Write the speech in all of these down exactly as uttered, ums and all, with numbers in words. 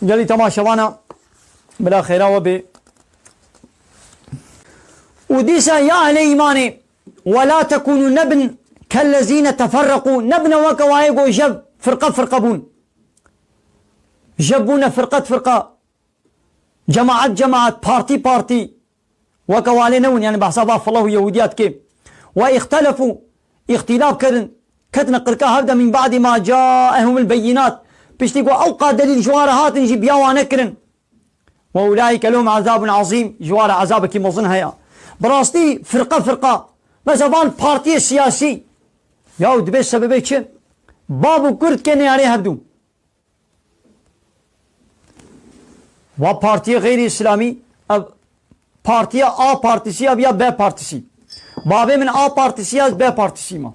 Gelî temaşevana bila xêra we bê. Û dîsa ya ehlê îmanê, "Ve la tekûnû", nebin "kellezîne teferreqû", nebine weke wayê ku jev firqe firqe bûn. Jev bûne firqet firqe, cemaet cemaet, partî partî. Weke walê newin, yani behsa va filah û Yehûdiya dike. "Ve îxtelefû", îxtîlaf kirin, ketine qirka hev de, "min ba'dî ma caehumul beyînat", piştî ku ewqa delîl ji wan re hatin jî biya wan nekirin. "Ve ulaîke lehum azabun azîm", ji wan re ezabekî mezin heye. Bi rastî firqe firqe, mesela van partiyê siyasî, yaw dibê sebebê çi? Bab û kur dike neyarê hevdû. Va partiyê xeyrî îslamî, ev partiya A partisî, ev ya B partisî. Bavê min A partisî, ez B partisî me.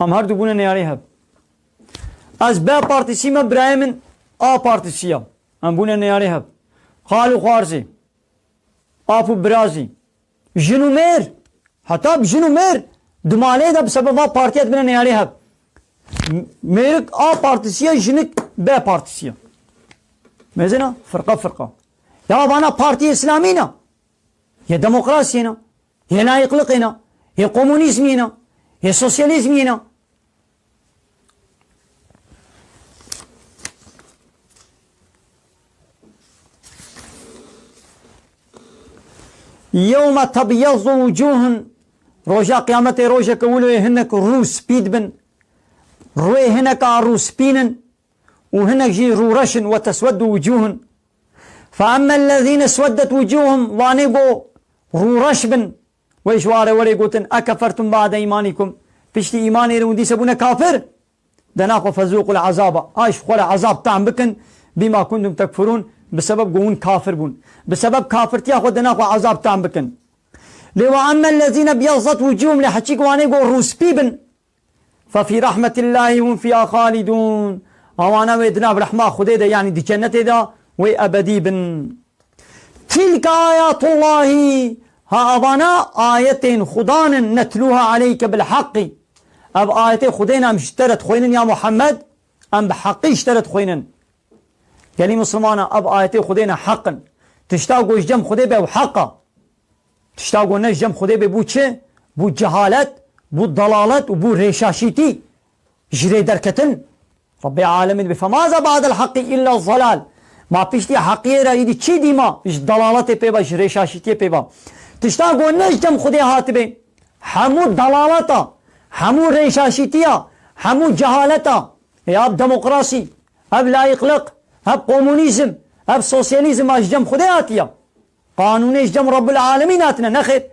Em her du bûne neyarê hev. Ez B partisî me, birayê min A partisî ya. Em bûne neyarê hev. Xal û xwarzê. Ap û birazî. Jin û mêr. Heta bi jin û mêr di malê de bi sebeba partiya dibine neyarê hev. M-, mêrik A partisiye, jinik B partisiye. Mezina firqa firqa. Ya vana partiyê îslamî ne. Yê demokrasiyê ne. Yê layıklıkê ne. Yê komunîzmî ne. Yê sosyalîzmî ne. Yewme tebyezzu wucuhun, roja qiyametê rojeke wilo yê hinek rû spî dibin, rûyê hinek a rû spîn in û hinek jî rû reş in, ve tesweddu wucuhun. Fe emmellezîne sweddet wucuhum, vanê go rû reş bin, Wê ji wan re werê gotin, "Ekefertum ba'de îmanîkum." Piştî îmanê re hûn dîse bûne kafir. De naxwe fezûqul azaba. Ay ji xwe re azab tam bikin. Bîma kuntum tekfurûn. Bi sebeb ku hûn kafir bûn. Bi sebeb kafirtiya xwe de naxwe azab tam bikin. Lê ve emmellezîne byezzet wucuhum, lê heçîk wanê ku rûspî bin. Fe fî rahmetillahî hum fîha xalidûn. Awana wê di nav rehma Xwedê de, yanî di cennetê de wê ebedî bin. Tilke ayatullahî. Ha, avana ayetên Xudan in, netlûha aleyke bil haqqî. Ev ayetê Xwedê ne em ji te re dixwînin ya Muhammed, em bi heqî ji te re dixwînin. Gelî Mislimana, ev ayetê Xwedê ne heq in. Tişta ku ji cem Xwedê be ew heq e. Tişta ku ne ji cem Xwedê be bû çi? Bû cehalet, bû dalalet û bû rêşaşîtî. Ji rê derketin. Rabbê alemîn dibê, "Femaza ba'del haqqî illa zalal." Ma piştî heqiyê re îdî çi dîma? Ji dalaletê pê ve, ji rêşaşîtiyê pê ve. Tişta ku ne ji cem Xwedê hatibe, hemû dalaleta, hemû rêşaşîtiya, hemû cehaleta. Ê ev demokrasî, ev layıklık, ev komunîzm, ev sosyalîzm a ji cem Xwedê hatiye. Qanûnê ji cem Rabbul Alemîn hatine, nexêr.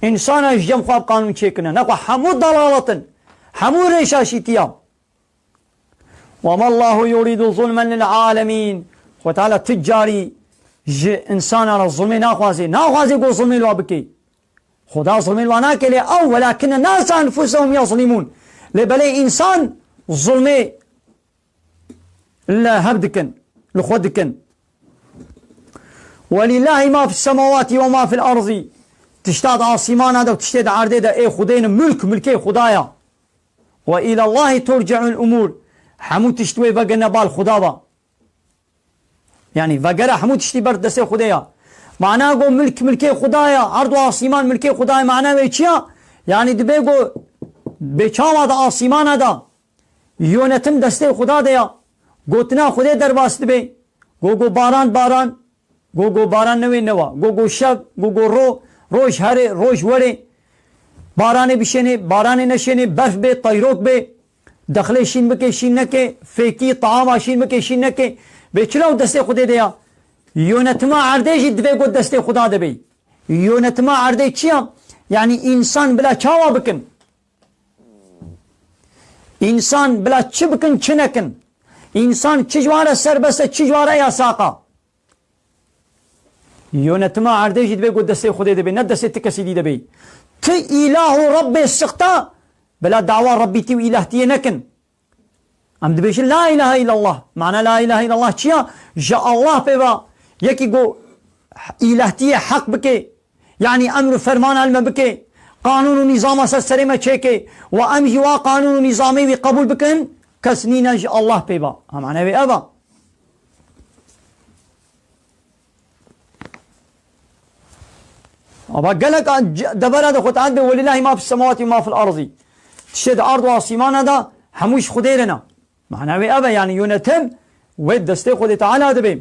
Însana ji cem xwe bi qanûn çêkirine. Nexwe hemû dalalet in. Hemû rêşaşîtiya. Ve mallahu yuridu zulmen lil alemîn. Xwe Teala ti carî ji însana re zulmê naxwazê. Naxwazê ku zulmê li wa bike. Xuda zulmê li wa nake lê ew, welakinne nasa enfusehum yazlimûn. Lê belê însan zulmê li hev dikin, li xwe dikin. Welillahî ma fis semawatî we ma fil erdî. Tişta di asîmana de û tiştê di erdê de ê Xwedê ne, mulk, milkê Xweda ya. Ve îlallahî turce'ul umûr. Hemû tişt wê vegirine bal Xweda ve. Yanî vegere hemû tiştî ber destê Xwedê ya. Mana go milk milkê Xweda ya, erd û asîman milkê Xweda ya, mana wê çi ya? Yanî dibe go bê çawa di asîmana de yönetim destê Xweda de ya. Gotina Xwedê derbas dibe. Go go baran baran. Go go baran newê newa. Go go şev, go go ro, roj herê, roj werê. Baranê bişênê, baranê neşênê, berf bê, tayrok bê. Dexlê şîn bike, şîn neke, fêkî, taama şîn bike, şîn neke. Bê çila û destê Xwedê de ya. Yönetima erdê jî divê got destê Xweda de bê. Yönetima erdê çi ya? Yanî însan bila çawa bikin? Însan bila çi bikin, çi nekin? Însan çi ji wan re serbest e, çi ji wan re yasaqa? Yönetima erdê jî divê ku destê Xwedê de bê, ne destê ti kesî dî de bê. Ti îlah û Rebbê sixta, bila dawa Rebbîtî û îlahtiyê nekin. Em dibêjin, "La ilahe illallah." Mana la ilahe illallah çi ya? Ji Allah pê ve yekî ku îlahtiyê heq bike, yanî emr û fermana li me bike, qanûn û nîzama ser serê me çêke, we em jî wa qanûn û nîzamê wî qebûl bikin, kes nîne ji Allah pê ve. Ha, mana wê ev e. Ava gelek a-, c-, debera de xwe taet be, "Welillahî ma fis semawatî ma fil ardî." Tiştê di ard û asîmana de hemû ji Xwedê re ne. Mana wê ev e, yani yönetim wê destê Xwedê Teala dibe.